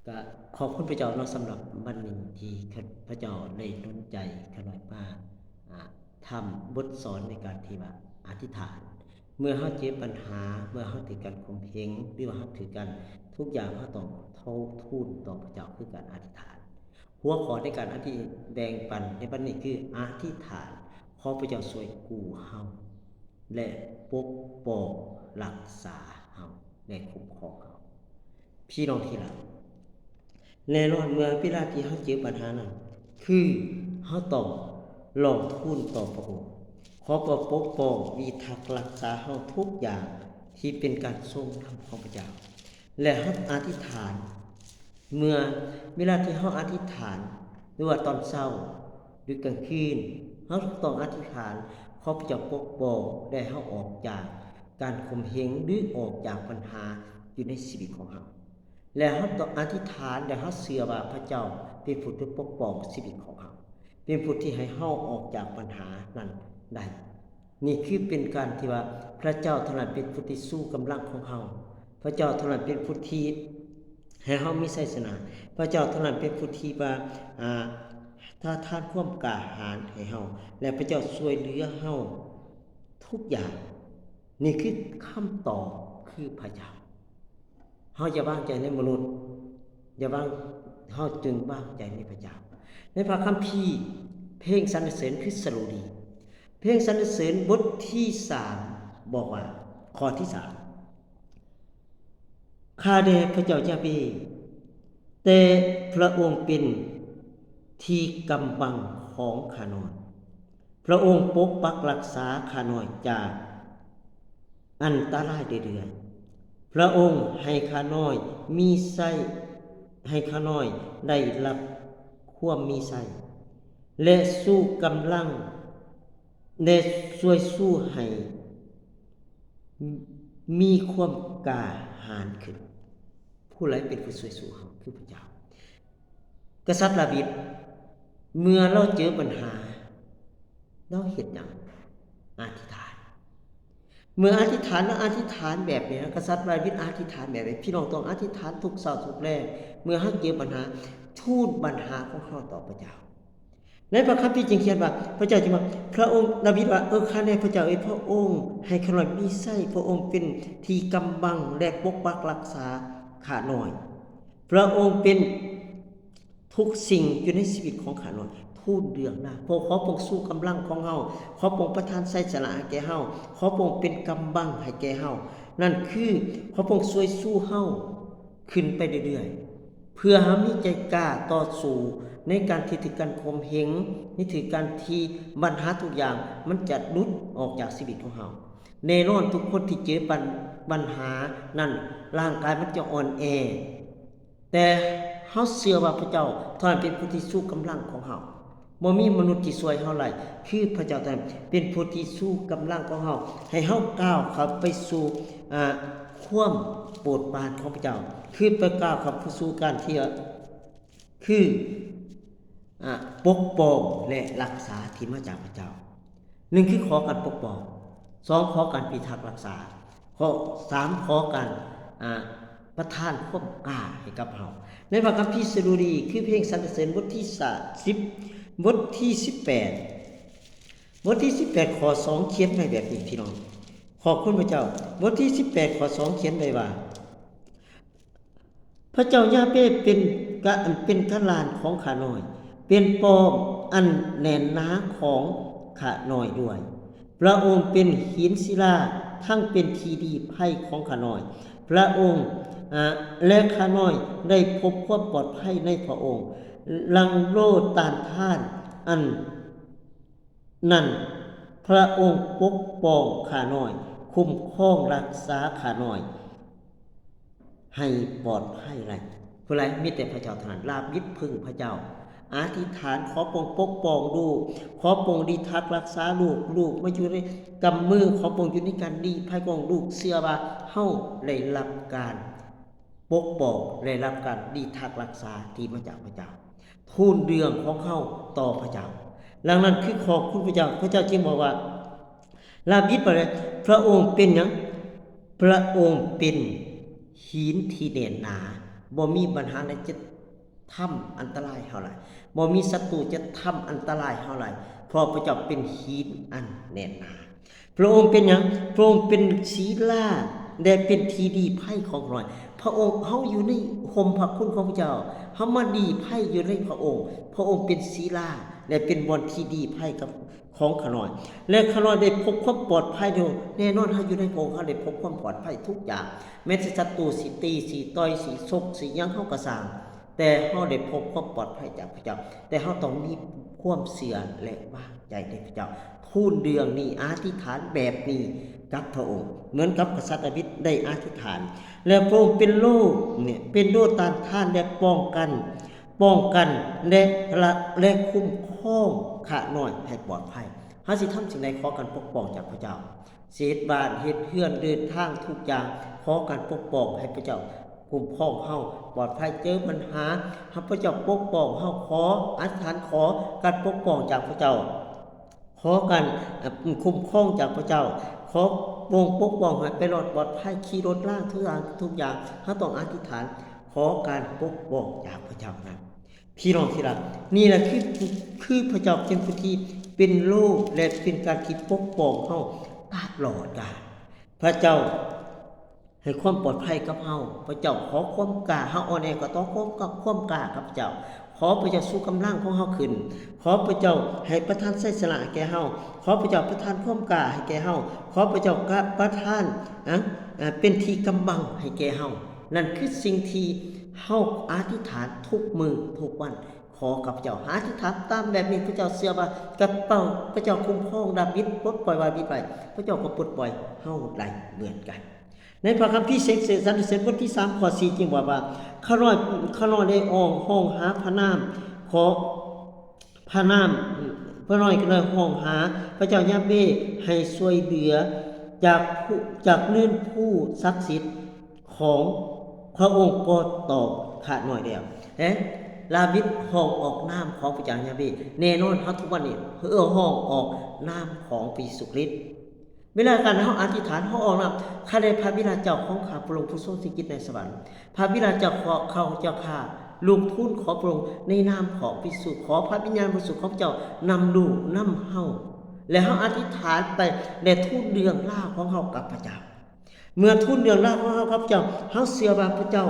ກະຂອບຄຸນພະເຈົ້າເນາະ ສຳລັບວັນນີ້ທີ່ຂ້າພະເຈົ້າໄດ້ໜູນໃຈຂ້ານ້ອຍມາ ອ່າ ທຳບົດສອນໃນການທີ່ວ່າອະທິຖານ. ເມື່ອເຮົາເຈີບັນຫາ, ເມື່ອເຮົາຖືກການຂົ່ມເຫງ ຫຼືວ່າເຮົາຖືກການທຸກຢ່າງ, ເຮົາຕ້ອງເທົ່າທູນຕໍ່ພະເຈົ້າ ຄືການອະທິຖານ. ຫົວຂໍ້ໃນການອະທິ ແບ່ງປັນໃນວັນນີ້ຄື ອະທິຖານ ຂໍພະເຈົ້າຊ່ວຍກູ້ເຮົາ ແລະ ປົກປ້ອງຮັກສາເຮົາ ແລະ ຄຸ້ມຄອງເຮົາ. ພີ່ນ້ອງທີ່ຮັກ, ແນ່ນອນເມື່ອເວລາທີ່ເຮົາເຈີບັນຫານັ້ນ ຄືເຮົາຕ້ອງຮ້ອງທູນຕໍ່ພະອົງ, ຂໍພະອົງປົກປ້ອງ, ພິທັກຮັກສາເຮົາທຸກຢ່າງທີ່ເປັນການຊົງນຳຂອງພະເຈົ້າ ແລະ ເຮົາອະທິຖານ. ເມື່ອເວລາທີ່ເຮົາອະທິຖານ ຫຼືວ່າຕອນເຊົ້າ ຫຼືກາງຄືນ, ເຮົາຕ້ອງອະທິຖານ ຂໍພະເຈົ້າປົກປ້ອງ ແລະ ເຮົາອອກຈາກການຂົ່ມເຫງ ຫຼື ອອກຈາກບັນຫາຢູ່ໃນຊີວິດຂອງເຮົາ. ແລະ ເຮົາຕ້ອງອະທິຖານ ແລະ ເຮົາເຊື່ອວ່າພະເຈົ້າເປັນຜູ້ທີ່ປົກປ້ອງຊີວິດຂອງເຮົາ, ເປັນຜູ້ທີ່ໃຫ້ເຮົາອອກຈາກບັນຫານັ້ນໄດ້. ນີ້ຄືເປັນການທີ່ວ່າ ພະເຈົ້າເທົ່ານັ້ນເປັນຜູ້ທີ່ຊູກຳລັງຂອງເຮົາ, ພະເຈົ້າເທົ່ານັ້ນເປັນຜູ້ທີ່ໃຫ້ເຮົາມີໄຊຊະນະ, ພະເຈົ້າເທົ່ານັ້ນເປັນຜູ້ທີ່ວ່າ ອາ ປະທານຄວາມກ້າຫານໃຫ້ເຮົາ ແລະ ພະເຈົ້າຊ່ວຍເຫຼືອເຮົາທຸກຢ່າງ. ນີ້ຄືຄຳຕອບ ຄືພະເຈົ້າ. ເຮົາຢ່າວາງໃຈໃນມະນຸດ, ຢ່າວາງ, ເຮົາຈົ່ງວາງໃຈໃນພະເຈົ້າ. ໃນພະຄຳພີ ເພງສັນລະເສີນຄືສະດຸດີ, ເພງສັນລະເສີນບົດທີສາມ ບອກວ່າ, ຂໍ້ທີສາມ ຂ້າແດ່ພະເຈົ້າຢາເວ, ແຕ່ພະອົງເປັນທີ່ກຳບັງຂອງຂ້ານ້ອຍ. ພະອົງປົກປັກຮັກສາຂ້ານ້ອຍຈາກອັນຕະລາຍເລື້ອຍໆ. ພະອົງໃຫ້ຂ້ານ້ອຍມີໄຊ, ໃຫ້ຂ້ານ້ອຍໄດ້ຮັບຄວາມມີໄຊ ແລະ ຊູກຳລັງ ແລະ ຊ່ວຍຊູໃຫ້ມີຄວາມກ້າຫານຂຶ້ນ. ຜູ້ໃດເປັນຜູ້ຊ່ວຍສູ້ເຮົາ? ຄືພະເຈົ້າ. ກະສັດດາວິດ ເມື່ອລາວເຈີບັນຫາ ລາວເຮັດຫຍັງ? ອະທິຖານ. ເມື່ອອະທິຖານ ລາວອະທິຖານແບບນີ້ນະ, ກະສັດດາວິດອະທິຖານແບບນີ້. ພີ່ນ້ອງຕ້ອງອະທິຖານທຸກເຊົ້າທຸກແລງ. ເມື່ອເຮົາເຈີບັນຫາ, ທູນບັນຫາຂອງເຮົາຕໍ່ພະເຈົ້າ. ໃນພະຄຳພີຈຶ່ງຂຽນວ່າ ພະເຈົ້າຈຶ່ງວ່າ ພະອົງ ດາວິດວ່າ ເອີ ຂ້າແດ່ພະເຈົ້າເອີຍ, ພະອົງໃຫ້ຂ້ານ້ອຍມີໄຊ, ພະອົງເປັນທີ່ກຳບັງ ແລະ ປົກປັກຮັກສາຂ້ານ້ອຍ. ພະອົງເປັນທຸກສິ່ງຢູ່ໃນຊີວິດຂອງຂ້ານ້ອຍ. ທູນເລື່ອງນາ. ພະອົງ ຂໍພະອົງຊູກຳລັງຂອງເຮົາ, ຂໍພະອົງປະທານໄຊຊະນະໃຫ້ແກ່ເຮົາ, ຂໍພະອົງເປັນກຳບັງໃຫ້ແກ່ເຮົາ. ນັ້ນຄື ຂໍພະອົງຊ່ວຍຊູເຮົາ ຂຶ້ນໄປເລື້ອຍໆ ເພື່ອເຮົາມີໃຈກ້າຕໍ່ສູ້ໃນການທີ່ຖືກການຂົ່ມເຫງ, ໃນຖືກການທີ່ບັນຫາທຸກຢ່າງມັນຈະຫຼຸດອອກຈາກຊີວິດຂອງເຮົາ. ແນ່ນອນທຸກຄົນທີ່ເຈີບັນ, ບັນຫານັ້ນ, ຮ່າງກາຍມັນຈະອ່ອນແອ, ແຕ່ເຮົາເຊື່ອວ່າພະເຈົ້າເທົ່ານັ້ນເປັນຜູ້ທີ່ຊູກຳລັງຂອງເຮົາ. ບໍ່ມີມະນຸດທີ່ຊ່ວຍເຮົາໄດ້, ຄືພະເຈົ້າເທົ່ານັ້ນເປັນຜູ້ທີ່ຊູກຳລັງຂອງເຮົາ, ໃຫ້ເຮົາກ້າວເຂົ້າໄປສູ່ ອາ ຄວາມໂປດປານຂອງພະເຈົ້າ, ຄືໄປກ້າວເຂົ້າໄປສູ່ການທີ່ ຄື ອາ ປົກປ້ອງ ແລະ ຮັກສາທີ່ມາຈາກພະເຈົ້າ. ໜຶ່ງ ຄືຂໍການປົກປ້ອງ, ສອງ ຂໍການພິທັກຮັກສາ, ຂໍ້ ສາມ ຂໍການ ອາ ປະທານຄວາມກ້າໃຫ້ກັບເຮົາ. ໃນພະຄຳພີສະດຸດີ ຄືເພງສັນລະເສີນບົດທີສາມສິບ ບົດທີສິບແປດ ບົດທີສິບແປດ ຂໍ້ສອງ ຂຽນໄວ້ແບບນີ້ ພີ່ນ້ອງ. ຂອບຄຸນພະເຈົ້າ. ບົດທີສິບແປດ ຂໍ້ສອງ ຂຽນໄວ້ວ່າ ພະເຈົ້າຢາເວເປັນກະ ເປັນກະລານຂອງຂ້ານ້ອຍ, ເປັນປ້ອມອັນແໜ້ນໜາຂອງຂ້ານ້ອຍດ້ວຍ. ພະອົງເປັນຫີນສິລາ, ທັງເປັນທີ່ລີ້ໄພຂອງຂ້ານ້ອຍ. ພະອົງ ອາ ແລະ ຂ້ານ້ອຍໄດ້ພົບຄວາມປອດໄພໃນພະອົງ. ລັງໂລຕ້ານທານອັນ ນັ້ນ, ພະອົງປົກປ້ອງຂ້ານ້ອຍ, ຄຸ້ມຄອງຮັກສາຂ້ານ້ອຍໃຫ້ປອດໄພໄດ້. ຜູ້ໃດ? ມີແຕ່ພະເຈົ້າເທົ່ານັ້ນ. ດາວິດເພິ່ງພະເຈົ້າ, ອະທິຖານ, ຂໍພະອົງປົກປ້ອງລູກ, ຂໍພະອົງລີ້ທັກຮັກສາລູກ, ລູກມາຢູ່ໃນກຳມື, ຂໍພະອົງຢູ່ໃນການລີ້ໄພຂອງລູກ. ເຊື່ອວ່າເຮົາໄດ້ຮັບການ ປົກປ້ອງ ໄດ້ຮັບການລີ້ທັກຮັກສາທີ່ມາຈາກພະເຈົ້າ, ທູນເລື່ອງຂອງເຮົາຕໍ່ພະເຈົ້າ. ດັ່ງນັ້ນຄືຂອບຄຸນພະເຈົ້າ, ພະເຈົ້າຈຶ່ງບອກວ່າ ດາວິດວ່າ ພະອົງເປັນຫຍັງ? ພະອົງເປັນຫີນທີ່ແໜ້ນໜາ ບໍ່ມີບັນຫາໃດຈະທຳອັນຕະລາຍເຮົາໄດ້, ບໍ່ມີສັດຕູຈະທຳອັນຕະລາຍເຮົາໄດ້, ເພາະພະເຈົ້າເປັນຫີນອັນແໜ້ນໜາ. ພະອົງເປັນຫຍັງ? ພະອົງເປັນສີລາ ແລະ ເປັນທີ່ລີ້ໄພຂອງຂ້ານ້ອຍ. ພະອົງ, ເຮົາຢູ່ໃນຮົ່ມພະຄຸນຂອງພະເຈົ້າ, ເຮົາມາລີ້ໄພຢູ່ໃນພະອົງ. ພະອົງເປັນສີລາ ແລະ ເປັນບ່ອນທີ່ລີ້ໄພກັບ ຂອງຂ້ານ້ອຍ ແລະ ຂ້ານ້ອຍໄດ້ພົບຄວາມປອດໄພຢູ່. ແນ່ນອນ, ເຮົາຢູ່ໃນພະອົງ, ເຮົາໄດ້ພົບຄວາມປອດໄພທຸກຢ່າງ, ແມ້ແຕ່ສັດຕູຊິຕີ, ຊິຕ່ອຍ, ຊິຊົກ, ຊິຫຍັງເຮົາກໍຊ່າງ, ແຕ່ເຮົາໄດ້ພົບຄວາມປອດໄພຈາກພະເຈົ້າ. ແຕ່ເຮົາຕ້ອງມີຄວາມເຊື່ອ ແລະ ວາງໃຈໃນພະເຈົ້າ. ທູນເລື່ອງນີ້, ອະທິຖານແບບນີ້ກັບພະອົງ, ເໝືອນກັບກະສັດດາວິດໄດ້ອະທິຖານ. ແລະ ພະອົງເປັນໂລ່, ເປັນໂລ່ຕ້ານທານ ແລະ ປ້ອງກັນ ປ້ອງກັນ ແລະ ແລະ ຄຸ້ມຄອງຂ້ານ້ອຍໃຫ້ປອດໄພ. ເຮົາຊິທຳສິ່ງໃດ, ຂໍການປົກປ້ອງຈາກພະເຈົ້າ. ຊິເຮັດບ້ານ, ເຮັດເຮືອນ, ເດີນທາງ, ທຸກຢ່າງ, ຂໍການປົກປ້ອງໃຫ້ພະເຈົ້າຄຸ້ມຄອງເຮົາປອດໄພ, ເຈີບັນຫາ, ໃຫ້ພະເຈົ້າປົກປ້ອງເຮົາ. ຂໍອະທິຖານ, ຂໍການປົກປ້ອງຈາກພະເຈົ້າ. ຂໍການ, ເອີ່ມ, ຄຸ້ມຄອງຈາກພະເຈົ້າ. ຂໍພະອົງປົກປ້ອງໃຫ້ໄປລອດປອດໄພ, ຂີ່ລົດລາງ, ທຸກຢ່າງ, ທຸກຢ່າງ. ເຮົາຕ້ອງອະທິຖານ ຂໍການປົກປ້ອງຈາກພະເຈົ້ານັ້ນ. ພີ່ນ້ອງທີ່ຮັກ, ນີ້ແຫຼະຄື, ຄືພະເຈົ້າເປັນຜູ້ທີ່ເປັນໂລ່ ແລະ ເປັນການທີ່ປົກປ້ອງເຮົາຕະຫຼອດການ. ພະເຈົ້າ ໃຫ້ຄວາມປອດໄພກັບເຮົາ. ພະເຈົ້າຂໍຄວາມກ້າ, ເຮົາອ່ອນແອກໍຕ້ອງຂໍຄວາມກ້າກັບພະເຈົ້າ. ຂໍພະເຈົ້າຊູກຳລັງຂອງເຮົາຂຶ້ນ. ຂໍພະເຈົ້າໃຫ້ປະທານໄຊຊະນະໃຫ້ແກ່ເຮົາ. ຂໍພະເຈົ້າປະທານຄວາມກ້າໃຫ້ແກ່ເຮົາ. ຂໍພະເຈົ້າກະປະທານ, ອາ, ເປັນທີ່ກຳບັງໃຫ້ແກ່ເຮົາ. ນັ້ນຄືສິ່ງທີ່ເຮົາອະທິຖານທຸກມື້ທຸກວັນ. ຂໍກັບພະເຈົ້າ, ອະທິຖານຕາມແບບນີ້, ພະເຈົ້າເຊື່ອວ່າກະເປົາ, ພະເຈົ້າຄຸ້ມຄອງດາວິດ, ປົດປ່ອຍດາວິດໄວ້, ພະເຈົ້າກໍປົດປ່ອຍເຮົາໄດ້ເໝືອນກັນ. ໃນພະຄຳພີເສກສັນເສນບົດທີສາມ ຂໍ້ສີ່ ຈຶ່ງບອກວ່າ ຂ້ານ້ອຍ, ຂ້ານ້ອຍໄດ້ຮ້ອງ, ຮ້ອງຫາພະນາມ, ຂໍພະນາມ, ຂ້ານ້ອຍກໍໄດ້ຮ້ອງຫາພະເຈົ້າຢາເວໃຫ້ຊ່ວຍເຫຼືອຈາກ, ຈາກເນີນພູສັກສິດຂອງພະອົງກໍຕອບຂ້ານ້ອຍແລ້ວ. ເຫັນ? ດາວິດຮ້ອງອອກນາມຂອງພະເຈົ້າຢາເວ. ແນ່ນອນ, ເຮົາທຸກວັນນີ້ ເຮົາຮ້ອງອອກນາມຂອງພະເຢຊູຄຣິດ. ເວລາການເຮົາອະທິຖານ, ເຮົາອອກນາມ, ຂ້າແດ່ພະບິດາເຈົ້າຂອງຂ້າພະອົງຜູ້ຊົງສິດໃນສະຫວັນ, ພະບິດາເຈົ້າຂອງຂ້າພະເຈົ້າຂ້າ, ລູກທູນຂໍພະອົງໃນນາມຂອງພະເຢຊູ, ຂໍພະວິນຍານບໍລິສຸດຂອງພະເຈົ້ານຳລູກ, ນຳເຮົາ, ແລະ ເຮົາອະທິຖານໄປ ແລະ ທູນເລື່ອງລາວຂອງເຮົາກັບພະເຈົ້າ. ເມື່ອທູນເລື່ອງລາວຂອງເຮົາກັບພະເຈົ້າ, ເຮົາເຊື່ອວ່າພະເຈົ້າ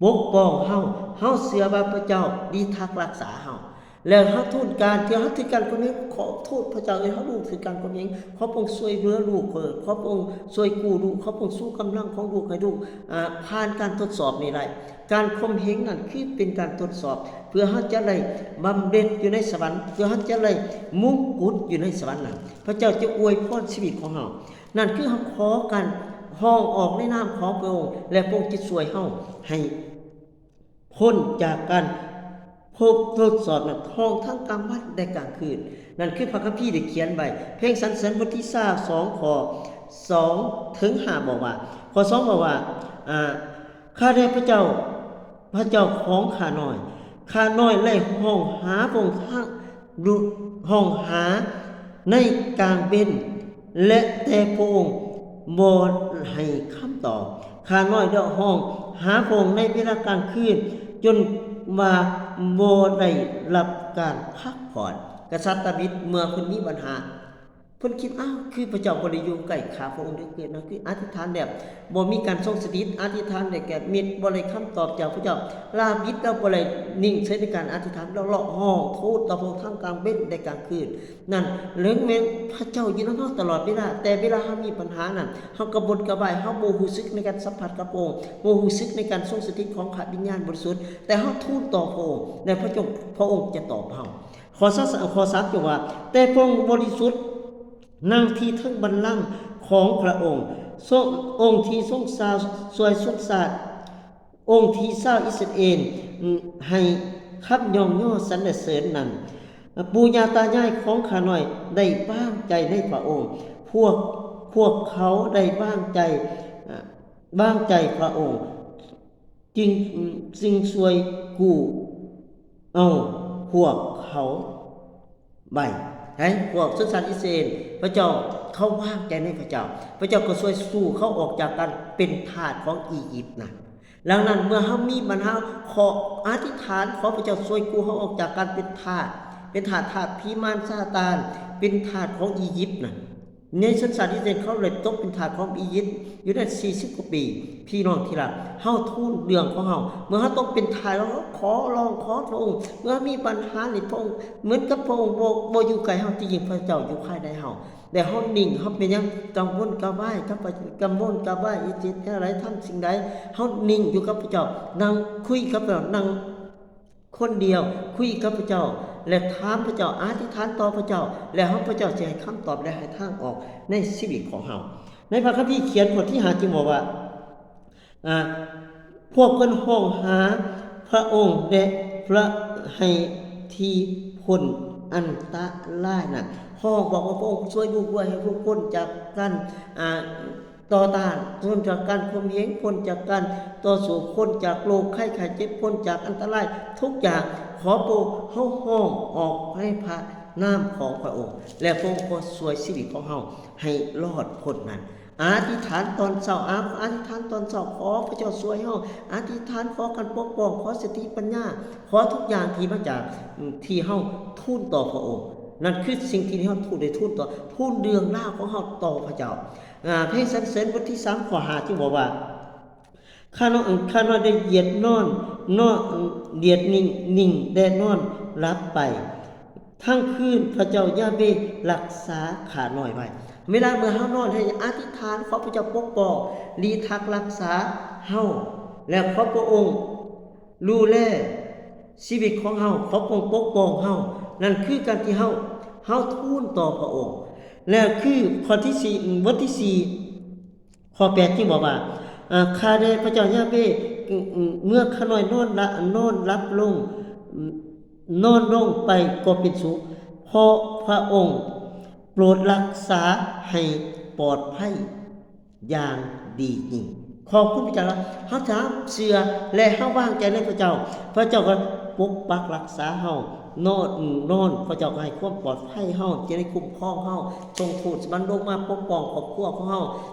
ປົກປ້ອງເຮົາ, ເຮົາເຊື່ອວ່າພະເຈົ້າດີທັກລັກສາເຮົາ. ແລ້ວເຮົາທູນການ, ເທື່ອເຮົາຖືກການຂົ່ມເຫງ, ຂໍໂທດພະເຈົ້າເອີຍ, ເຮົາລູກຖືກການຂົ່ມເຫງ, ຂໍພະອົງຊ່ວຍເຫຼືອລູກ, ຂໍພະອົງຊ່ວຍກູ້ລູກ, ຂໍພະອົງຊູກຳລັງຂອງລູກໃຫ້ລູກ, ອາ, ຜ່ານການທົດສອບນີ້ໄດ້. ການຂົ່ມເຫງນັ້ນຄືເປັນການທົດສອບ ເພື່ອເຮົາຈະໄດ້ບຳເລັດຢູ່ໃນສະຫວັນ, ເພື່ອເຮົາຈະໄດ້ມຸງກຸດຢູ່ໃນສະຫວັນນັ້ນ. ພະເຈົ້າຈະອວຍພອນຊີວິດຂອງເຮົາ. ນັ້ນຄືເຮົາຂໍການຮ້ອງອອກໃນນາມຂອງພະອົງ ແລະ ພະອົງຈະຊ່ວຍເຮົາໃຫ້ພົ້ນຈາກການພົບທົດສອບນັ້ນ ຮ້ອງທັງກາງວັນ ແລະ ກາງຄືນ. ນັ້ນຄືພະຄຳພີໄດ້ຂຽນໄວ້. ເພງສັນເສີນບົດທີຊາວສອງ ຂໍ້ສອງເຖິງຫ້າ ບອກວ່າ, ຂໍ້ສອງ ບອກວ່າ, ອາ, ຂ້າແດ່ພະເຈົ້າ, ພະເຈົ້າຂອງຂ້ານ້ອຍ, ຂ້ານ້ອຍໄດ້ຮ້ອງຫາພະອົງທັງ, ຮ້ອງຫາໃນກາງເວັນ ແລະ ແຕ່ພະອົງບໍ່ໃຫ້ຄຳຕອບ. ຂ້ານ້ອຍໄດ້ຮ້ອງຫາພະອົງໃນເວລາກາງຄືນ ຈົນວ່າບໍ່ໄດ້ຮັບການພັກຜ່ອນ. ກະສັດດາວິດເມື່ອເພິ່ນມີບັນຫາ ເພິ່ນຄິດ, ອ້າວ, ຄືພະເຈົ້າບໍ່ໄດ້ຢູ່ໃກ້ຂ້າພະອົງເດີເກີດນະ, ຄືອະທິຖານແລ້ວບໍ່ມີການຊົງສະຖິດ, ອະທິຖານແລ້ວແກ່ມິດບໍ່ໄດ້ຄຳຕອບຈາກພະເຈົ້າ. ດາວິດລາວບໍ່ໄດ້ນິ່ງເສີຍໃນການອະທິຖານ, ລາວເລາະຮ້ອງທູນຕໍ່ພະອົງທັງກາງເວັນ ແລະ ກາງຄືນ. ນັ້ນ, ເຖິງແມ່ນພະເຈົ້າຢູ່ນຳເຮົາຕະຫຼອດເວລາ, ແຕ່ເວລາເຮົາມີບັນຫານັ້ນ, ເຮົາກະວົນກະວາຍ, ເຮົາບໍ່ຮູ້ສຶກໃນການສຳຜັດກັບພະອົງ, ບໍ່ຮູ້ສຶກໃນການຊົງສະຖິດຂອງພະວິນຍານບໍລິສຸດ, ແຕ່ເຮົາທູນຕໍ່ພະອົງ ແລະ ພະເຈົ້າ, ພະອົງຈະຕອບເຮົາ. ຂໍ້ສາມ ຂໍ້ສາມ ຈະວ່າ, ແຕ່ພະອົງບໍລິສຸດ ນັ່ງທີ່ເທິງບັນລັງຂອງພະອົງ, ຊົງ, ອົງທີ່ຊົງຊາ, ຊ່ວຍຊົງຊາດ, ອົງທີ່ຊາວອິດສະຣາເອນໃຫ້ຄຳຍ້ອງຍໍສັນລະເສີນນັ້ນ. ປູ່ຍ່າຕາຍາຍຂອງຂ້ານ້ອຍໄດ້ວາງໃຈໃນພະອົງ, ພວກ, ພວກເຂົາໄດ້ວາງໃຈ, ວາງໃຈພະອົງ ຈຶ່ງ, ຈຶ່ງຊ່ວຍກູ້ເອົາພວກເຂົາໄວ້. ໃຫ້ພວກຊົນຊາດອິດສະຣາເອນ, ພະເຈົ້າ, ເຂົາວາງໃຈໃນພະເຈົ້າ, ພະເຈົ້າກໍຊ່ວຍສູ້ເຂົາອອກຈາກການເປັນທາດຂອງອີຢິບນັ້ນ. ດັ່ງນັ້ນ ເມື່ອເຮົາມີບັນຫາ ຂໍອະທິຖານ ຂໍພະເຈົ້າຊ່ວຍກູ້ເຮົາອອກຈາກການເປັນທາດ ເປັນທາດ ທາດຜີມານຊາຕານ ເປັນທາດຂອງອີຢິບນັ້ນ. ໃນຊົນຊາດອິດສະຣາເອນເຂົາໄດ້ຕົກເປັນທາດຂອງອີຢິບຢູ່ນັ້ນສີ່ສິບກວ່າປີ. ພີ່ນ້ອງທີ່ຮັກ, ເຮົາທູນເລື່ອງຂອງເຮົາ, ເມື່ອເຮົາຕົກເປັນທາດ ເຮົາຂໍຮ້ອງຂໍພະອົງ, ເມື່ອມີບັນຫານີ້ ພະອົງ ເໝືອນກັບພະອົງບໍ່ ບໍ່ຢູ່ໃກ້ເຮົາ, ທີ່ຈິງພະເຈົ້າຢູ່ພາຍໃນເຮົາ. ແຕ່ເຮົານິ່ງ, ເຮົາເປັນຫຍັງ? ກັງວົນກະວາຍ ກັບ ກັງວົນກະວາຍ ເຮັດແນວໃດ ທຳສິ່ງໃດ, ເຮົານິ່ງຢູ່ກັບພະເຈົ້າ, ນັ່ງຄຸຍກັບພະເຈົ້າ, ນັ່ງ ຄົນດຽວ ຄຸຍກັບພະເຈົ້າ ແລະ ຖາມພະເຈົ້າ, ອະທິຖານຕໍ່ພະເຈົ້າ ແລະ ເຮົາ ພະເຈົ້າຊິໃຫ້ຄຳຕອບ ແລະ ໃຫ້ທາງອອກໃນຊີວິດຂອງເຮົາ. ໃນພະຄຳພີຂຽນ ຂໍ້ທີຫ້າ ຈຶ່ງບອກວ່າ ອາ ພວກເພິ່ນຮ້ອງຫາພະອົງ ແລະ ພະ ໃຫ້ທີ່ພົ້ນອັນຕະລາຍນັ້ນ, ຮ້ອງບອກວ່າ ພະອົງຊ່ວຍລູກດ້ວຍ ໃຫ້ລູກພົ້ນຈາກການ ອາ ຕໍ່ຕ້ານ, ພົ້ນຈາກການຂົ່ມເຫງ, ພົ້ນຈາກການຕໍ່ສູ້, ພົ້ນຈາກໂລກໄຂ້ ໄຂ້ເຈັບ, ພົ້ນຈາກອັນຕະລາຍທຸກຢ່າງ. ຂໍພະອົງ ເຮົາຮ້ອງອອກໃນພະນາມຂອງພະອົງ ແລະ ພະອົງກໍຊ່ວຍຊີວິດຂອງເຮົາໃຫ້ລອດພົ້ນນັ້ນ. ອະທິຖານຕອນເຊົ້າ, ອະ ອະທິຖານຕອນເຊົ້າ, ຂໍພະເຈົ້າຊ່ວຍເຮົາ. ອະທິຖານຂໍການປົກປ້ອງ, ຂໍສະຕິປັນຍາ, ຂໍທຸກຢ່າງທີ່ມາຈາກ ທີ່ເຮົາທູນຕໍ່ພະອົງ. ນັ້ນຄືສິ່ງທີ່ເຮົາທູນ ໄດ້ທູນຕໍ່, ທູນເລື່ອງລາວຂອງເຮົາຕໍ່ພະເຈົ້າ. ອາ ເພງສັນເສີນບົດທີສາມ ຂໍ້ຫ້າ ຈຶ່ງບອກວ່າ ຂ້ານ້ອຍ ຂ້ານ້ອຍໄດ້ຢຽດນອນ ນອນ ຢຽດໜິ່ງ ໜິ່ງ ແລະ ນອນຫຼັບໄປທັງຄືນ, ພະເຈົ້າຢາເວລັກສາຂ້ານ້ອຍໄວ້. ເວລາເມື່ອເຮົານອນ ໃຫ້ອະທິຖານ ຂໍພະເຈົ້າປົກປ້ອງ, ລີທັກລັກສາເຮົາ ແລະ ຂໍພະອົງດູແລຊີວິດຂອງເຮົາ, ຂໍພະອົງປົກປ້ອງເຮົາ. ນັ້ນຄືການທີ່ເຮົາ ເຮົາທູນຕໍ່ພະອົງ. ແລະ ຄືຂໍ້ທີສີ່ ບົດທີສີ່ ຂໍ້ແປດ ຈຶ່ງບອກວ່າ ອາ ຂ້າແດ່ພະເຈົ້າຢາເວ ເມື່ອຂ້ານ້ອຍນອນລະ ນອນຫຼັບລົງ ນອນລົງໄປກໍເປັນສຸກ, ເພາະພະອົງໂປດລັກສາໃຫ້ປອດໄພຢ່າງດີຍິ່ງ. ຂອບຄຸນພະເຈົ້າ, ເຮົາຖ້າເຊື່ອ ແລະ ເຮົາວາງໃຈໃນພະເຈົ້າ, ພະເຈົ້າກໍປົກປັກລັກສາເຮົາ, ນອນ ນອນ ພະເຈົ້າກໍໃຫ້ຄວາມປອດໄພເຮົາ, ຈະໄດ້ຄຸ້ມຄອງເຮົາ, ສົ່ງທູດສະຫວັນລົງມາປົກປ້ອງຄອບຄົວຂອງເຮົາ.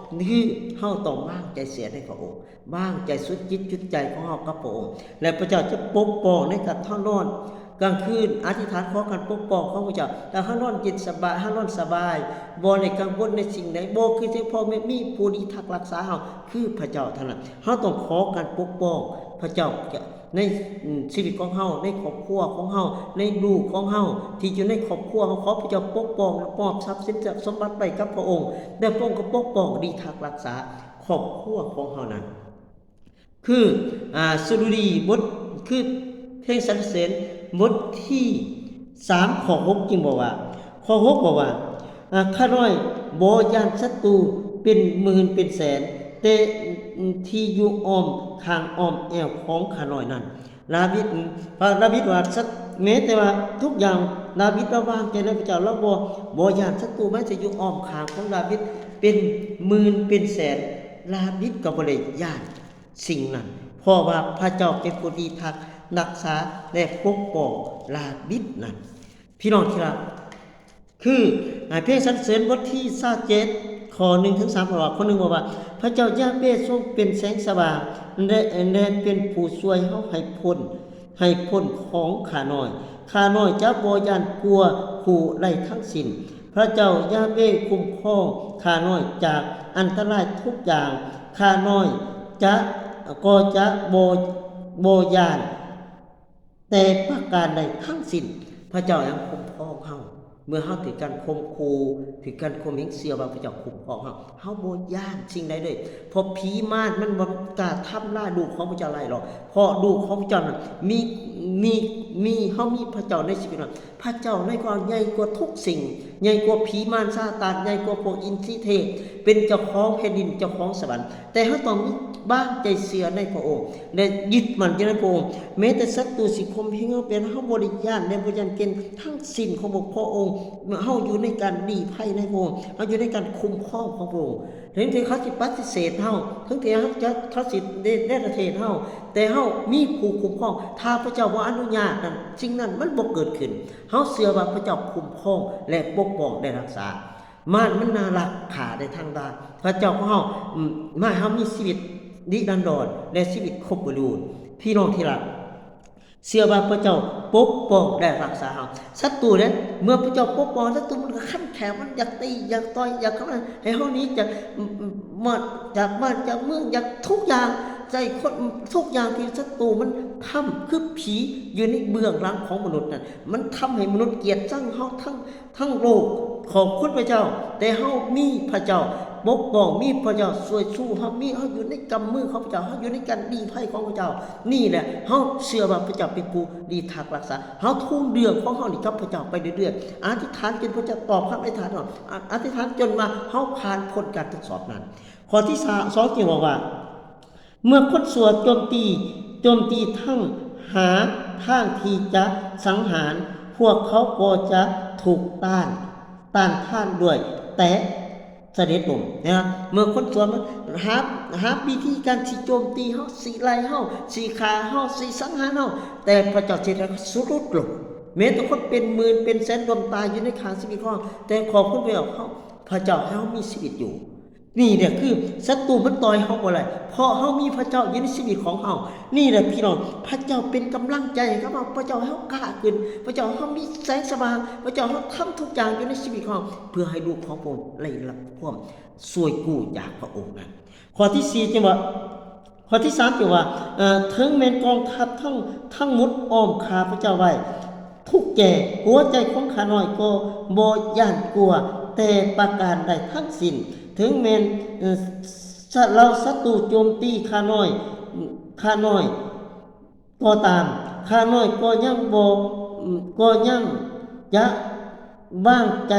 ຄືເຮົາຕ້ອງວາງໃຈເຊື່ອໃນພະອົງ. ວາງໃຈສຸດຈິດຈຸດໃຈຂອງເຮົາກັບພະອົງ ແລະ ພະເຈົ້າຈະປົກປ້ອງໃນການເຮົານອນກາງຄືນ, ອະທິຖານຂໍການປົກປ້ອງຂອງພະເຈົ້າ. ຖ້າເຮົານອນເຢັນສະບາຍ, ເຮົານອນສະບາຍ, ບໍ່ໄດ້ກັງວົນໃນສິ່ງໃດ, ບໍ່ຄິດເຖິງພໍ່ແມ່, ມີຜູ້ທີ່ທັກລັກສາເຮົາ ຄືພະເຈົ້າເທົ່ານັ້ນ. ເຮົາຕ້ອງຂໍການປົກປ້ອງພະເຈົ້າໃນ ອາ ຊີວິດຂອງເຮົາ, ໃນຄອບຄົວຂອງເຮົາ, ໃນລູກຂອງເຮົາ ທີ່ຢູ່ໃນຄອບຄົວເຮົາ. ຂໍພະເຈົ້າປົກປ້ອງ ແລະ ມອບຊັບສິນຊັບສົມບັດໄວ້ກັບພະອົງ, ແລະ ພະອົງກໍປົກປ້ອງ ລີທັກລັກສາ ຄອບຄົວຂອງເຮົານັ້ນ ຄື ອາ ສະດຸດີບົດ ຄືເພງສັນລະເສີນບົດທີສາມ ຂໍ້ຫົກ ຈຶ່ງບອກວ່າ ຂໍ້ຫົກ ບອກວ່າ ອາ ຂ້ານ້ອຍບໍ່ຢ້ານສັດຕູເປັນໝື່ນເປັນແສນ ແຕ່ທີ່ຢູ່ອ້ອມຂ້າງອ້ອມແອວຂອງຂ້ານ້ອຍນັ້ນ. ດາວິດ ພະດາວິດວ່າ ແມ້ແຕ່ວ່າທຸກຢ່າງ ດາວິດລາວວາງໃຈໃນພະເຈົ້າ, ລາວບໍ່ ບໍ່ຢ້ານສັດຕູ ແມ້ຈະຢູ່ອ້ອມຂ້າງຂອງດາວິດເປັນໝື່ນເປັນແສນ, ດາວິດກໍບໍ່ໄດ້ຢ້ານສິ່ງນັ້ນ, ເພາະວ່າພະເຈົ້າເປັນຜູ້ທີ່ທັກ ຮັກສາ ແລະ ປົກປ້ອງດາວິດນັ້ນ. ພີ່ນ້ອງທີ່ຮັກ, ຄື ອາ ເພງສັນເສີນບົດທີຊາວເຈັດ ຂໍ້ໜຶ່ງເຖິງສາມ ເວົ້າວ່າ ຂໍ້ໜຶ່ງເວົ້າວ່າ ພະເຈົ້າຢາເວຊົງເປັນແສງສະຫວ່າງ ແລະ ແລະ ເປັນຜູ້ຊ່ວຍເຮົາໃຫ້ພົ້ນ ໃຫ້ພົ້ນຂອງຂ້ານ້ອຍ. ຂ້ານ້ອຍຈະບໍ່ຢ້ານກົວຜູ້ໃດທັງສິ້ນ. ພະເຈົ້າຢາເວຄຸ້ມຄອງຂ້ານ້ອຍຈາກອັນຕະລາຍທຸກຢ່າງ. ຂ້ານ້ອຍຈະ ກໍຈະບໍ່ ບໍ່ຢ້ານ ແຕ່ປະການໃດທັງສິ້ນ. ພະເຈົ້າຍັງຄຸ້ມຄອງເຮົາ. ເມື່ອເຮົາຖືກການຂົ່ມຂູ່, ຖືກການຂົ່ມເຫງ, ເຊື່ອວ່າພະເຈົ້າຄຸ້ມຄອງເຮົາ. ເຮົາບໍ່ຢ້ານສິ່ງໃດເລີຍ, ເພາະຜີມານມັນບໍ່ກ້າທຳລາຍລູກຂອງພະເຈົ້າໄດ້ດອກ, ເພາະລູກຂອງພະເຈົ້ານັ້ນມີ ມີ ມີ ເຮົາມີພະເຈົ້າໃນຊີວິດເຮົາ. ພະເຈົ້າໃນຄວາມໃຫຍ່ກວ່າທຸກສິ່ງ, ໃຫຍ່ກວ່າຜີມານຊາຕານ, ໃຫຍ່ກວ່າພວກອິນຊີເທບ, ເປັນເຈົ້າຂອງແຜ່ນດິນ, ເຈົ້າຂອງສະຫວັນ. ແຕ່ເຮົາຕ້ອງມີ ວາງໃຈເຊື່ອໃນພະອົງ ແລະ ຍຶດໝັ້ນຢູ່ໃນພະອົງ. ແມ້ແຕ່ສັດຕູຊິຂົ່ມເຫງເຮົາເປັນ, ເຮົາບໍ່ໄດ້ຢ້ານ ແລະ ບໍ່ຢ້ານເກງທັງສິ້ນຂອງພະອົງ. ເຮົາຢູ່ໃນການລີ້ໄພໃນພະອົງ, ເຮົາຢູ່ໃນການຄຸ້ມຄອງຂອງພະອົງ. ເຖິງທີ່ເຂົາຊິປະຕິເສດເຮົາ, ເຖິງທີ່ເຂົາຈະ ເຂົາຊິເນ ເນລະເທດເຮົາ, ແຕ່ເຮົາມີຜູ້ຄຸ້ມຄອງ. ຖ້າພະເຈົ້າບໍ່ອະນຸຍາດນັ້ນ, ສິ່ງນັ້ນມັນບໍ່ເກີດຂຶ້ນ. ເຮົາເຊື່ອວ່າພະເຈົ້າຄຸ້ມຄອງ ແລະ ປົກປ້ອງ ແລະ ຮັກສາ. ມານມັນໜ້າລັກຂ້າໄດ້ທັງບ້ານ. ພະເຈົ້າຂອງເຮົາ ອາ ມາໃຫ້ເຮົາມີຊີວິດ ນິລັນດອນ ແລະ ຊີວິດຄົບບໍລິບູນ. ພີ່ນ້ອງທີ່ລັກ, ເຊື່ອວ່າພະເຈົ້າປົກປ້ອງ ແລະ ຮັກສາເຮົາ. ສັດຕູເດ້, ເມື່ອພະເຈົ້າປົກປ້ອງສັດຕູ, ມັນກໍຄັນແຂວ, ມັນຢາກຕີ, ຢາກຕ່ອຍ, ຢາກເຂົ້າໃຫ້ເຮົາໜີຈາກ ມາ ຈາກບ້ານຈາກເມືອງ, ຢາກທຸກຢ່າງ, ໃສ່ຄົນ ທຸກຢ່າງທີ່ສັດຕູມັນທຳ, ຄືຜີຢູ່ໃນເບື້ອງຫຼັງຂອງມະນຸດນັ້ນ, ມັນທຳໃຫ້ມະນຸດກຽດຊັງເຮົາທັງ ທັງໂລກ. ຂອບຄຸນພະເຈົ້າ, ແຕ່ເຮົາມີພະເຈົ້າປົກປ້ອງ, ມີພະເຈົ້າຊ່ວຍຊູເຮົາ, ມີເຮົາຢູ່ໃນກຳມືຂອງພະເຈົ້າ, ເຮົາຢູ່ໃນການລີ້ໄພຂອງພະເຈົ້າ. ນີ້ແຫຼະ, ເຮົາເຊື່ອວ່າພະເຈົ້າເປັນຜູ້ລີ້ທັກຮັກສາ. ເຮົາທູນເລື່ອງຂອງເຮົານີ້ກັບພະເຈົ້າໄປເລື້ອຍໆ, ອະທິຖານຈົນພະເຈົ້າຕອບຄຳອະທິຖານເຮົາ, ອະ ອະທິຖານຈົນວ່າເຮົາຜ່ານພົ້ນການທົດສອບນັ້ນ. ຂໍ້ທີສາ ສອງຈຶ່ງບອກວ່າ ເມື່ອຄົນຊົ່ວໂຈມຕີ, ໂຈມຕີທັງຫາທາງທີ່ຈະສັງຫານ, ພວກເຂົາກໍຈະຖືກຕ້ານ, ຕ້ານທານດ້ວຍແຕ່ສະເດັດລົມ. ນະ, ເມື່ອຄົນຊົ່ວມາຫາ, ຫາວິທີການຊິໂຈມຕີເຮົາ, ຊິໄລ່ເຮົາ, ຊິຂ້າເຮົາ, ຊິສັງຫານເຮົາ, ແຕ່ພະເຈົ້າຊິເຮັດໃຫ້ເຂົາສຸດລົງ. ແມ້ແຕ່ຄົນເປັນໝື່ນເປັນແສນລົມຕາຍຢູ່ໃນຂ້າງຊີວິດຂອງເຮົາ, ແຕ່ຂອບຄຸນພະເຈົ້າ, ເຮົາ, ພະເຈົ້າໃຫ້ເຮົາມີຊີວິດຢູ່. ນີ້ແຫຼະຄືສັດຕູມັນຕ່ອຍເຮົາບໍ່ໄດ້, ເພາະເຮົາມີພະເຈົ້າຢູ່ໃນຊີວິດຂອງເຮົາ. ນີ້ແຫຼະພີ່ນ້ອງ, ພະເຈົ້າເປັນກຳລັງໃຈໃຫ້ກັບເຮົາ, ພະເຈົ້າໃຫ້ເຮົາກ້າຂຶ້ນ, ພະເຈົ້າໃຫ້ເຮົາມີແສງສະຫວ່າງ, ພະເຈົ້າໃຫ້ເຮົາທຳທຸກຢ່າງຢູ່ໃນຊີວິດຂອງເຮົາ ເພື່ອໃຫ້ລູກຂອງພະອົງໄດ້ຮັບຄວາມຊ່ວຍກູ້ຈາກພະອົງນັ້ນ. ຂໍ້ທີສີ່ຈຶ່ງວ່າ, ຂໍ້ທີສາມຈຶ່ງວ່າ, ເອີ, ເຖິງແມ່ນກອງທັບທັງ, ທັງໝົດອ້ອມຂ້າພະເຈົ້າໄວ້, ທຸກແກ່, ຫົວໃຈຂອງຂ້ານ້ອຍກໍບໍ່ຢ້ານກົວແຕ່ປະການໃດທັງສິ້ນ. ເຖິງແມ່ນ, ເອີ, ສະ, ເຫຼົ່າສັດຕູໂຈມຕີຂ້ານ້ອຍ, ຂ້ານ້ອຍກໍຕາມ, ຂ້ານ້ອຍກໍຍັງບໍ່, ກໍຍັງຈະວາງໃຈ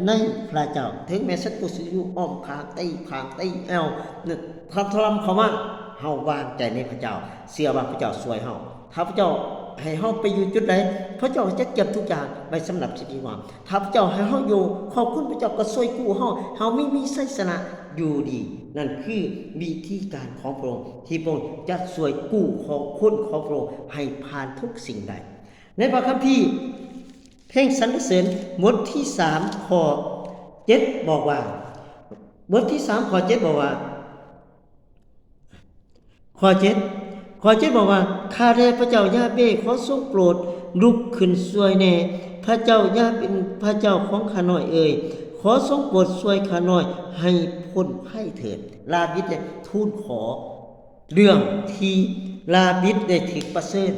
ໃນພະເຈົ້າ. ເຖິງແມ່ນສັດຕູຊິຢູ່ອ້ອມຂ້າງ, ຕີຂ້າງ, ຕີແອວ, ທຳ, ທຳລາຍເຂົ້າມາ, ເຮົາວາງໃຈໃນພະເຈົ້າ, ເຊື່ອວ່າພະເຈົ້າຊ່ວຍເຮົາ. ຖ້າພະເຈົ້າໃຫ້ເຮົາໄປຢູ່ຈຸດໃດ, ພະເຈົ້າຈະກຽມທຸກຢ່າງໄວ້ສຳລັບຊີວິດຂອງເຮົາ. ຖ້າພະເຈົ້າໃຫ້ເຮົາຢູ່, ຂອບຄຸນພະເຈົ້າກໍຊ່ວຍກູ້ເຮົາ, ເຮົາມີ, ມີໄຊຊະນະຢູ່ດີ. ນັ້ນຄືວິທີການຂອງພະອົງ ທີ່ພະອົງຈະຊ່ວຍກູ້ຂອງຄົນຂອງພະອົງໃຫ້ຜ່ານທຸກສິ່ງໄດ້. ໃນພະຄຳພີເພງສັນລະເສີນ ບົດທີສາມ ຂໍ້ເຈັດ ບອກວ່າ, ບົດທີສາມ ຂໍ້ເຈັດ ບອກວ່າ, ຂໍ້ເຈັດ, ຂໍ້ເຈັດ ບອກວ່າ, ຂ້າແດ່ພະເຈົ້າຢາເບ, ຂໍຊົງໂປດລຸກຂຶ້ນຊ່ວຍແດ່, ພະເຈົ້າຢາເບ, ພະເຈົ້າຂອງຂ້ານ້ອຍເອີຍ, ຂໍຊົງໂປດຊ່ວຍຂ້ານ້ອຍໃຫ້ພົ້ນໄພເຖີດ. ດາວິດໄດ້ທູນຂໍເລື່ອງທີ່ດາວິດໄດ້ຖືກປະເຊີນ,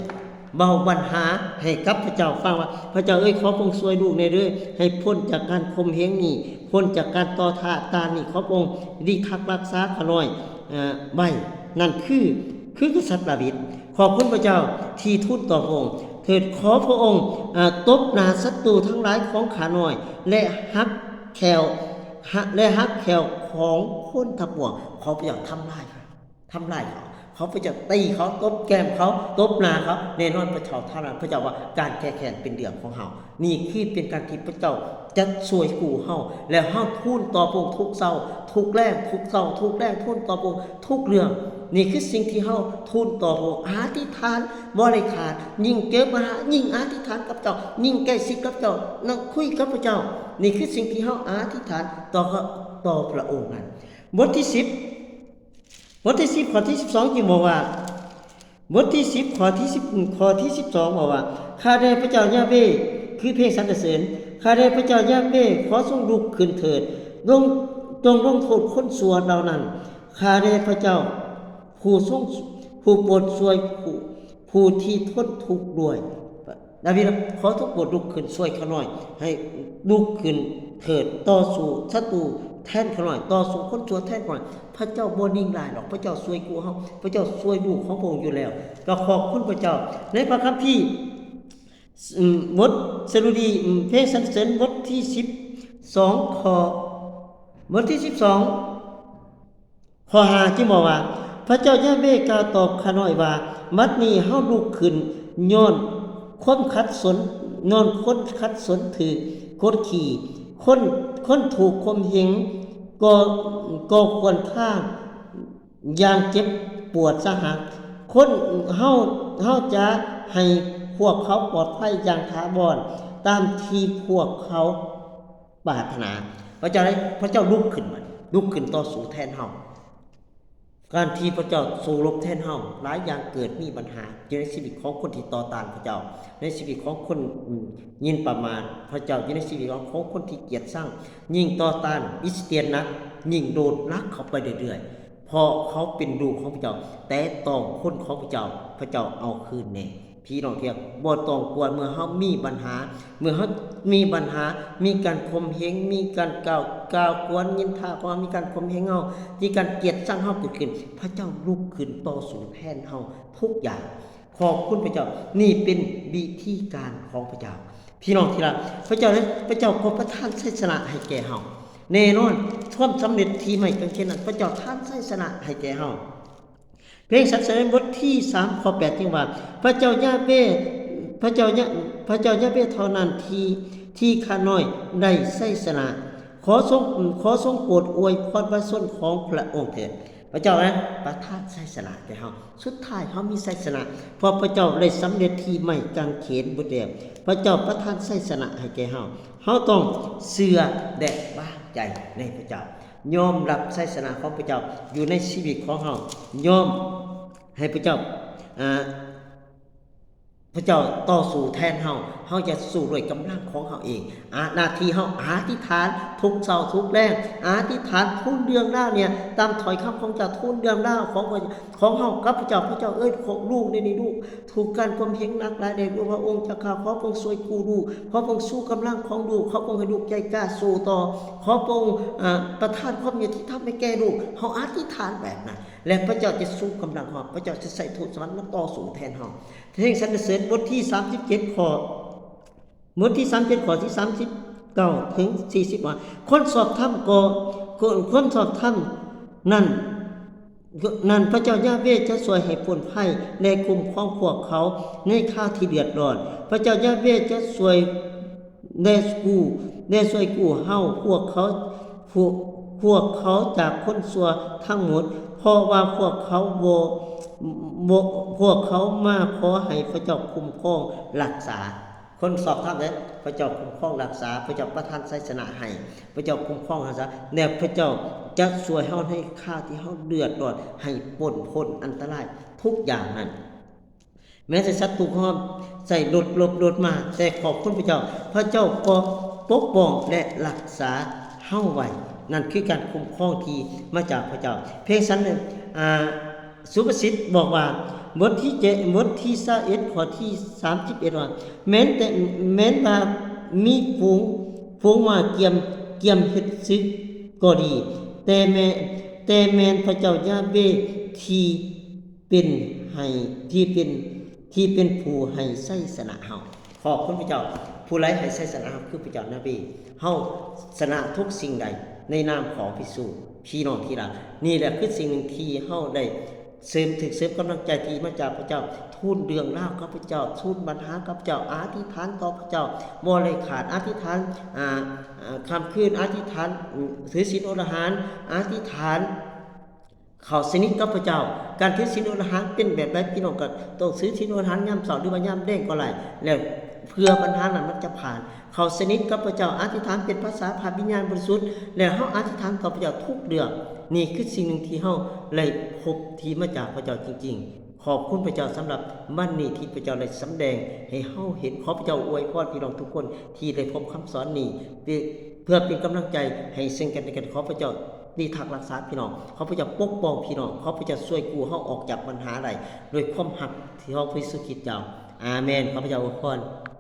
ເວົ້າບັນຫາໃຫ້ກັບພະເຈົ້າຟັງວ່າ, ພະເຈົ້າເອີຍ, ຂໍພະອົງຊ່ວຍລູກແດ່ເດີ, ໃຫ້ພົ້ນຈາກການຂົ່ມເຫງນີ້, ພົ້ນຈາກການຕໍ່ຕ້ານນີ້, ຂໍພະອົງລີ້ທັກຮັກສາຂ້ານ້ອຍ, ເອີ, ໄວ້. ນັ້ນຄື, ຄືກະສັດດາວິດ. ຂອບຄຸນພະເຈົ້າທີ່ທູນຕໍ່ພະອົງ. ເທີດ, ຂໍພະອົງ, ເອີ, ຕົບໜ້າສັດຕູທັງຫຼາຍຂອງຂ້ານ້ອຍ ແລະ ຫັກແຂ້ວ, ແລະ ຫັກແຂ້ວຂອງຄົນທັງປວງ. ຂໍພະເຈົ້າທຳລາຍ, ທຳລາຍເຂົາ. ຂໍພະເຈົ້າຕີເຂົາ, ຕົບແກ້ມເຂົາ, ຕົບໜ້າເຂົາ. ແນ່ນອນພະເຈົ້າທຳລາຍ, ພະເຈົ້າວ່າການແກ້ແຄ້ນເປັນເລື່ອງຂອງເຮົາ. ນີ້ຄືເປັນການທີ່ພະເຈົ້າຈະຊ່ວຍກູ້ເຮົາ, ແລ້ວເຮົາທູນຕໍ່ພະອົງທຸກເຊົ້າ, ທຸກແລງ, ທຸກເຊົ້າ, ທຸກແລງ, ທູນຕໍ່ພະອົງທຸກເລື່ອງ. ນີ້ຄືສິ່ງທີ່ເຮົາທູນຕໍ່ພະອົງ, ອະທິຖານບໍ່ໄດ້ຂາດ, ຍິ່ງເຈີບັນຫາ, ຍິ່ງອະທິຖານກັບເຈົ້າ, ຍິ່ງໃກ້ຊິດກັບເຈົ້າ, ນັ່ງຄຸຍກັບພະເຈົ້າ. ນີ້ຄືສິ່ງທີ່ເຮົາອະທິຖານຕໍ່, ຕໍ່ພະອົງນັ້ນ. ບົດທີສິບ, ບົດທີສິບ ຂໍ້ທີສິບສອງຈຶ່ງບອກວ່າ, ບົດທີສິບ ຂໍ້ທີສິບ ຂໍ້ທີສິບສອງບອກວ່າ, ຂ້າແດ່ພະເຈົ້າຢາເວ, ຄືເພງສັນລະເສີນ, ຂ້າແດ່ພະເຈົ້າຢາເວ, ຂໍຊົງລຸກຂຶ້ນເຖີດ, ລົງ, ຈົ່ງລົງໂທດຄົນຊົ່ວເຫຼົ່ານັ້ນ. ຂ້າແດ່ພະເຈົ້າ ຜູ້ຊົງ, ຜູ້ໂປດຊ່ວຍຜູ້, ຜູ້ທີ່ທົນທຸກດ້ວຍ. ດາວິດ ຂໍຊົງໂປດລຸກຂຶ້ນຊ່ວຍຂ້ານ້ອຍ, ໃຫ້ລຸກຂຶ້ນເຖີດ, ຕໍ່ສູ້ສັດຕູແທນຂ້ານ້ອຍ, ຕໍ່ສູ້ຄົນຊົ່ວແທນຂ້ານ້ອຍ. ພະເຈົ້າບໍ່ນິ່ງຫຼາຍດອກ, ພະເຈົ້າຊ່ວຍກູ້ເຮົາ, ພະເຈົ້າຊ່ວຍລູກຂອງພະອົງຢູ່ແລ້ວ. ກໍຂອບຄຸນພະເຈົ້າ. ໃນພະຄຳພີ, ອືມ, ບົດສະດຸດີ, ອືມ, ເພງສັນເສີນ ບົດທີສິບສອງ ຂໍ້, ບົດທີສິບສອງ ຂໍ້ຫ້າຈຶ່ງບອກວ່າ, ພະເຈົ້າຢາເວກ່າວຕອບຂ້ານ້ອຍວ່າ, ບັດນີ້ເຮົາລຸກຂຶ້ນຍ້ອນຄວາມຂັດສົນ, ຍ້ອນຄົນຂັດສົນຖືກກົດຂີ່, ຄົນ, ຄົນຖືກຂົ່ມເຫງກໍ, ກໍຄວນທາງຢ່າງເຈັບປວດສາຫັດ. ຄົນເຮົາ, ເຮົາຈະໃຫ້ພວກເຂົາປອດໄພຢ່າງຖາວອນ ຕາມທີ່ພວກເຂົາ ປາດຖະໜາ. ພະເຈົ້າໄດ້, ພະເຈົ້າລຸກຂຶ້ນມາ, ລຸກຂຶ້ນຕໍ່ສູ້ແທນເຮົາ. ການທີ່ພະເຈົ້າສູ້ລົບແທນເຮົາ, ຫຼາຍຢ່າງເກີດມີບັນຫາຢູ່ໃນຊີວິດຂອງຄົນທີ່ຕໍ່ຕ້ານພະເຈົ້າ, ໃນຊີວິດຂອງຄົນ ອືມ ຍິນປະໝາດພະເຈົ້າ, ຢູ່ໃນຊີວິດຂອງຄົນທີ່ກຽດຊັງ, ຍິ່ງຕໍ່ຕ້ານຄຣິສຕຽນໜັກ, ຍິ່ງໂດດໜັກເຂົ້າໄປເລື້ອຍໆ, ເພາະເຂົາເປັນລູກຂອງພະເຈົ້າ, ແຕະຕ້ອງຄົນຂອງພະເຈົ້າ, ພະເຈົ້າເອົາຄືນແນ່. ພີ່ນ້ອງທີ່ຮັກ, ບໍ່ຕ້ອງກົວເມື່ອເຮົາມີບັນຫາ, ເມື່ອເຮົາມີບັນຫາ, ມີການຂົ່ມເຫງ, ມີການກ່າວ, ກ່າວກວນນິນທາຂອງເຮົາ, ມີການຂົ່ມເຫງເຮົາ, ມີການກຽດຊັງເຮົາເກີດຂຶ້ນ, ພະເຈົ້າລຸກຂຶ້ນຕໍ່ສູ້ແທນເຮົາທຸກຢ່າງ. ຂອບຄຸນພະເຈົ້າ, ນີ້ເປັນວິທີການຂອງພະເຈົ້າ. ພີ່ນ້ອງທີ່ຮັກ, ພະເຈົ້າເອີຍ, ພະເຈົ້າກໍປະທານໄຊຊະນະໃຫ້ແກ່ເຮົາ. ແນ່ນອນ, ຄວາມສຳເລັດທີ່ໄມ້ກາງເຂນນັ້ນ, ພະເຈົ້າປະທານໄຊຊະນະໃຫ້ແກ່ເຮົາ. ເພງສັນສະເໜີບົດທີສາມ ຂໍ້ແປດ ຈຶ່ງວ່າ, ພະເຈົ້າຢາເວ, ພະເຈົ້າຍາ, ພະເຈົ້າຢາເວເທົ່ານັ້ນທີ່, ທີ່ຂ້ານ້ອຍໄດ້ໄຊຊະນະ. ຂໍຊົງ, ຂໍຊົງໂປດອວຍພອນປະຊາຊົນຂອງພະອົງເທີ້ນ. ພະເຈົ້ານະ ປະທານໄຊຊະນະແກ່ເຮົາ. ສຸດທ້າຍເຮົາມີໄຊຊະນະ, ເພາະພະເຈົ້າໄດ້ສຳເລັດທີ່ໄມ້ກາງເຂນເບິດແລ້ວ. ພະເຈົ້າປະທານໄຊຊະນະໃຫ້ແກ່ເຮົາ. ເຮົາຕ້ອງເຊື່ອ ແລະ ວາງໃຈໃນພະເຈົ້າ. ຍອມຮັບໄຊຊະນະຂອງພະເຈົ້າຢູ່ໃນຊີວິດຂອງເຮົາ, ຍອມໃຫ້ພະເຈົ້າ, ອາ, ພະເຈົ້າຕໍ່ສູ້ແທນເຮົາ, ເຮົາຢ່າສູ້ດ້ວຍກຳລັງຂອງເຮົາເອງ. ອາ, ໜ້າທີ່ເຮົາອະທິຖານທຸກເຊົ້າທຸກແລງ, ອະທິຖານທູນເລື່ອງລາວນີ້ຕາມຖ້ອຍຄຳຂອງເຈົ້າ, ທູນເລື່ອງລາວຂອງ, ຂອງເຮົາກັບພະເຈົ້າ. ພະເຈົ້າເອີຍ, ຂອງລູກນີ້, ນີ້ລູກ ຖືກການຂົ່ມເຫງໜັກຫຼາຍໃນພະອົງເຈົ້າຂ້າ, ຂໍພະອົງຊ່ວຍກູ້ລູກ, ຂໍພະອົງຊູກຳລັງຂອງລູກ, ຂໍພະອົງໃຫ້ລູກໃຈກາສູ້ຕໍ່, ຂໍພະອົງ, ອາ, ປະທານຄວາມຍຸຕິທຳໃຫ້ແກ່ລູກ. ເຮົາອະທິຖານແບບນັ້ນ ແລະ ພະເຈົ້າຈະຊູກຳລັງເຮົາ, ພະເຈົ້າຈະໃຊ້ທູດສະຫວັນມາຕໍ່ສູ້ແທນເຮົາ. ເພງສັນນະເສີນບົດທີສາມສິບເຈັດ ຂໍ້, ບົດທີສາມສິບເຈັດ ຂໍ້ທີສາມສິບເກົ້າເຖິງສີ່ສິບ ວ່າ, ຄົນຊອບທຳກໍ, ຄົນຊອບທຳນັ້ນ, ນັ້ນພະເຈົ້າຢາເວຈະຊ່ວຍໃຫ້ພົ້ນໄພ ແລະ ຄຸ້ມຄອງພວກເຂົາໃນຄາວທີ່ເດືອດຮ້ອນ. ພະເຈົ້າຢາເວຈະຊ່ວຍ ແລະ ກູ້, ແລະ ຊ່ວຍກູ້ເຮົາ, ພວກເຂົາ, ພວກ, ພວກເຂົາຈາກຄົນຊົ່ວທັງໝົດ, ເພາະວ່າພວກເຂົາບໍ່, ບໍ່, ພວກເຂົາມາຂໍໃຫ້ພະເຈົ້າຄຸ້ມຄອງຮັກສາ. ຄົນຊອບທຳເດ້, ພະເຈົ້າຄຸ້ມຄອງຮັກສາ, ພະເຈົ້າປະທານໄຊຊະນະໃຫ້, ພະເຈົ້າຄຸ້ມຄອງຮັກສາ, ແລະ ພະເຈົ້າຈະຊ່ວຍເຮົາໃນຄາວທີ່ເຮົາເດືອດຮ້ອນ, ໃຫ້ພົ້ນ, ພົ້ນອັນຕະລາຍທຸກຢ່າງນັ້ນ. ແມ້ແຕ່ສັດຕູຂອງເຮົາໃຊ້ລົດລົບລົດມາ, ແຕ່ຂອບຄຸນພະເຈົ້າ, ພະເຈົ້າກໍປົກປ້ອງ ແລະ ຮັກສາເຮົາໄວ້. ນັ້ນຄືການຄຸ້ມຄອງທີ່ມາຈາກພະເຈົ້າ. ເພງສັນ, ອາ, ສຸພາສິດບອກວ່າ, ບົດທີເຈັດ, ບົດທີຊາວເອັດ ຂໍ້ທີສາມສິບເອັດ ວ່າ, ແມ່ນແຕ່, ແມ່ນວ່າມີຝູງ, ຝູງມ້າກຽມ, ກຽມເຮັດສຶກກໍດີ, ແຕ່ແມ່, ແຕ່ແມ່ນພະເຈົ້າຢາເວທີ່ ເປັນໃຫ້, ທີ່ເປັນ, ທີ່ເປັນຜູ້ໃຫ້ໄຊຊະນະເຮົາ. ຂອບຄຸນພະເຈົ້າ, ຜູ້ໃດໃຫ້ໄຊຊະນະເຮົາຄືພະເຈົ້າຢາເວ. ເຮົາຊະນະທຸກສິ່ງໃດໃນນາມຂອງພະເຢຊູ. ພີ່ນ້ອງທີ່ຮັກ, ນີ້ແຫຼະຄືສິ່ງໜຶ່ງທີ່ເຮົາໄດ້ເສີມ, ຖືກເສີມກຳລັງໃຈທີ່ມາຈາກພະເຈົ້າ. ທູນເລື່ອງລາວກັບພະເຈົ້າ, ທູນບັນຫາກັບພະເຈົ້າ, ອະທິຖານຕໍ່ພະເຈົ້າບໍ່ໄດ້ຂາດ, ອະທິຖານ, ອາ, ອາ, ຄ່ຳຄືນ, ອະທິຖານ, ຖືສິນອົດອາຫານ, ອະທິຖານ ເຂົ້າສະໜິດກັບພະເຈົ້າ. ການຖືສິນອົດອາຫານເປັນແບບໃດ? ພີ່ນ້ອງກໍຕ້ອງຖືສິນອົດອາຫານຍາມເຊົ້າ ຫຼືວ່າຍາມແລງກໍໄດ້ ແລ້ວເພື່ອບັນຫານັ້ນມັນຈະຜ່ານ. ເຂົ້າສະໜິດກັບພະເຈົ້າ, ອະທິຖານເປັນພາສາພະວິນຍານບໍລິສຸດ ແລ້ວເຮົາອະທິຖານຕໍ່ພະເຈົ້າທຸກເລື່ອງ. ນີ້ຄືສິ່ງໜຶ່ງທີ່ເຮົາໄດ້ພົບທີ່ມາຈາກພະເຈົ້າຈິງໆ. ຂອບຄຸນພະເຈົ້າສຳລັບວັນນີ້ທີ່ພະເຈົ້າໄດ້ສຳແດງໃຫ້ເຮົາເຫັນ. ຂໍພະເຈົ້າອວຍພອນພີ່ນ້ອງທຸກຄົນທີ່ໄດ້ພົບຄຳສອນນີ້ ເພື່ອເປັນກຳລັງໃຈໃຫ້ເຊິ່ງກັນແລະກັນ. ຂໍພະເຈົ້າ ທີ່ທັກຮັກສາພີ່ນ້ອງ, ຂໍພະເຈົ້າປົກປ້ອງພີ່ນ້ອງ, ຂໍພະເຈົ້າຊ່ວຍກູ້ເຮົາອອກຈາກບັນຫາໄດ້ ດ້ວຍຄວາມຮັກທີ່ຂອງພະເຢຊູຄຣິດເຈົ້າ. ອາເມນ. ຂໍພະເຈົ້າອວຍພອນ.